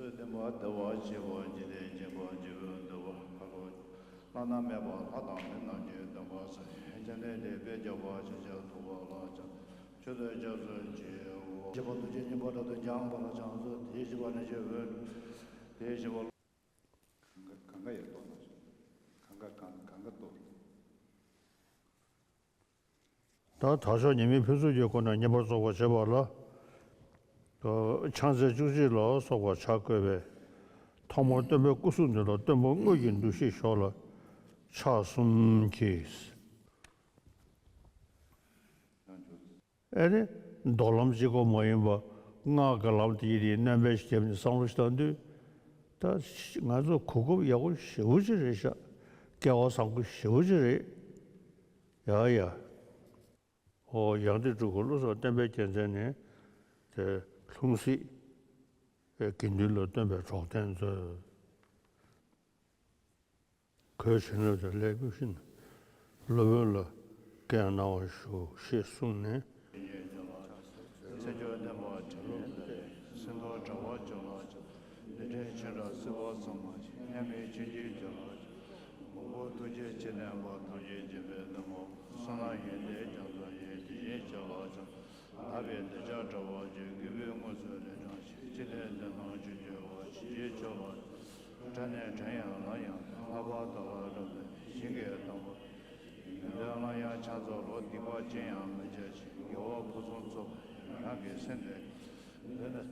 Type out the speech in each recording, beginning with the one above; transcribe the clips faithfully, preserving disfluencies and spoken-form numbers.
བདེ་བ་བདེ་བར་གཤེགས་པ། འཇིག་རྟེན་མཁྱེན་པ་འཇིགས་པ་འདུལ་བ་ཁ་དོག་བླ་ན་མེད་པ་ལྷ་དང་མི་རྣམས་ཀྱི་སྟོན་པ་སངས་རྒྱས་བཅོམ་ལྡན་འདས་དཔལ་རྒྱལ་བ་ཞེས་བྱ་ཐུབ་པ་ལ་ཕྱག་མཆོད་དོ། སྐྱབས་སུ་མཆིའོ། ཞེས་པ་ཐུགས་རྗེ་སྙིང་པོ་དྲག་ཏུ་འཆང་བ་ལ་ཕྱག་འཚལ་ལོ། དེ་བཞི་པ་ནི་ཞེས་པ། དེ་བཞི་པ། གང་ག་གང་ག་ཡོད་དོ། གང་ག་གང་གང་ག་དོ། ད་དར་ལྕོག་ཉི་མའི་ཕུན་ཚོགས་ཀྱི་སྒོ་ནས་བསྙེན་པར་རྫོགས་པར་བྱེད་པ་ལ། ཕྱག་འཚལ་བཅུ་གཅིག་ལ་སོགས་པ་བྱ་དགོས་པས། ཐོག་མར་སྟོན་པའི་སྐུ་གཟུགས་འདི་ལ་སྟོན་པ་དངོས་ཀྱི་འདུ་ཤེས་ཞོག་ལ་ཕྱག་གསུམ་གྱིས། ཨེ་ནི། མདོ་ལམ་གཅིག་པོ་མ་ཡིན་པ། སྔགས་ཀྱི་ལམ་དེ་ཡི་དེ་སྣོན་པ་ཞིག་བརྒྱབ་ནས་བསམ་བློ་ཞིག་བཏང་དུས། ད་ང་ཚོ་གོ་སྐབས་ཡག་པོ་ཞེ་པོ་ཅིག་རེད་ཤག་སྐལ་བ་བཟང་པོ་ཞེ་པོ་ཅིག་རེད། ཡ་ཡ། ཨོ་ཡང་ཏི་འབྲུག་གི་བློ་བཟང་བསྟན་པའི་རྒྱལ་མཚན་ནས་དེ་ལྷུང་བཟེད་དགེ་འདུན་ལ་སྟོན་པའི་གྲོགས་དན་མཛོད། གོས་བྱིན་རླབས་ཀྱི་ལས་ཀུན་བཞིན། སློབ་དཔོན་ལ་བཀའ་གནང་བར་ཞུ་ཞེས་གསུངས་ནས། མཚན་མཆོག་བདེན་པ་དྲི་མེད་ལས། སེམས་རྟོག་བྲལ་བ་སྦྱོར་ལ་སྦྱོར། ལས་འབྲས་ཆོས་འདྲ་སྲིད་པ་གསུམ་མ་མཆིས། མཉམ་མེད་ཆོས་ཀྱི་རྒྱུ་ལ་རྒྱུ། མགོན་པོ་ཐུགས་རྗེ་ཆེ་ལྡན་པ། ཐུགས་རྗེ་ཆེན་པོའི་བདག་མོ། བསོད་ནམས་ཡོན་ཏན་རྒྱ་མཚོ་ཡིས། དེ་བཞིན་གཤེགས་ལ་སྦྱོར། དག་པའི་གདུལ་བྱ་གྲོལ་བར་བྱེད། གུས་པས་དངོས་སུ་ལན་གྲངས་ཤིག་ཅི་ལས་འདི་སྣང་བྱུང་བརྗོད་པ་ཇི་བྱས་མཆོག་ལ། དྲན་ནས་དྲན་ཡང་ལན་ཡང་དྲན། ལྷག་པར་དུ་ལ་རབ་ཏུ་ཞིང་གི་དང་པོ། ཡོན་ཏན་ལ་ཡང་ཕྱག་འཚལ་ལོ། སྡིག་པ་ཅི་ཡང་མི་བྱ་ཞིང་། དགེ་བ་ཕུན་སུམ་ཚོགས་པ་ཡི། རང་གི་སེམས་དེ་འདི་ནི།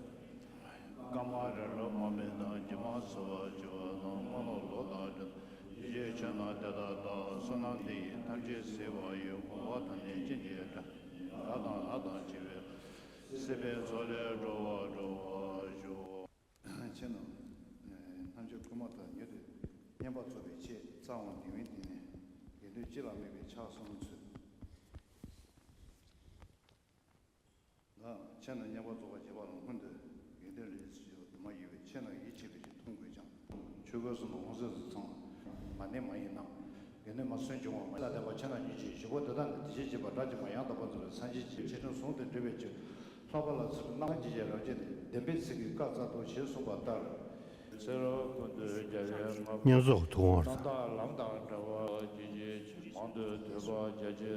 སྐར་མ་རེ་རེ་མ་སྨིན་དང་། སྒྱུ་མ་ཟེར་བ་བྱེད་པ་དང་། སྨོན་ལམ་ལོ་དང་འབྲས་དང་། ཡིད་ཆེས་ཆོས་རྣམས་དེ་ལྟར་བལྟ། བསོད་ནམས་འདི་ཡིས་ཐམས་ཅད་གཟིགས་པ་ཡི། མོས་པ་དང་ནི་ཅི་འདྲའི་དགྲ། ལྷ་དང་ལྷ་དང་བཅས་པའི། སྲིད་པའི་མཚོ་ལས་འགྲོ་བ་སྒྲོལ་བར་ཤོག་ཁྱེད་རྣམས་རྣམ་དཔྱོད་སྐུལ་མ་དང་། མྱུར་དུ་བསྙེན་པར་རྫོགས་པའི་ཆེད། རྩ་དབང་ལྡེའུ་བཙན་ནས། དགེ་འདུན་སྤྱི་ལ་དམིགས་པའི་ཕྱག་གསུམ་མཛོད། ཁྱེད་རྣམས་བསྙེན་པར་རྫོགས་པར་བྱེད་པ་ལ། སྔོན་དུ་དགེ་འདུན་ལས་སུ་ཡོད་དུ་མ་ཡོད་པས། ཁྱེད་རྣམས་ཡིད་ཆེས་པའི་ཕྱིར་འཐུང་དགོས་ཀྱང་། ཆོས་གོས་སོགས་ལ་ཧོན་སེ་སུ་ཚང་མ་ནི་མ་ཡིན་ནམ། དགེ་འདུན་མ་སུན་འབྱུང་བ་མ་ལ་བརྟེན་པ། ཁྱེད་རྣམས་ཉིད་ཀྱིས་ཞུ་དགོས། དེ་དག་ནི་དེ་བཞིན་གཤེགས་པ་དགྲ་བཅོམ་པ་ཡང་དག་པར་རྫོགས་པའི་སངས་རྒྱས་ཀྱི་ཆོས་ཁྲིམས་ཟུང་དུ་འབྲེལ་བའི་ཕྱིར། ལྷག་པ་ལ་ཚུལ་ཁྲིམས་རྣམ་འབྱེད་ཀྱི་རབ་བྱེད་ནི། བདེན་པའི་ཚིག་གིས་བཀའ་སྩལ་ཏོ་ཞེས་གསུངས་པ་ལྟར། བསྙེན་རྫོགས་ཐུབ་དབང་རྣམ་དག་ལམ་དང་འབྲེལ་བ་ཇི་ཞིག་མང་དུ་ཐོས་པ་རྒྱ་ཆེ།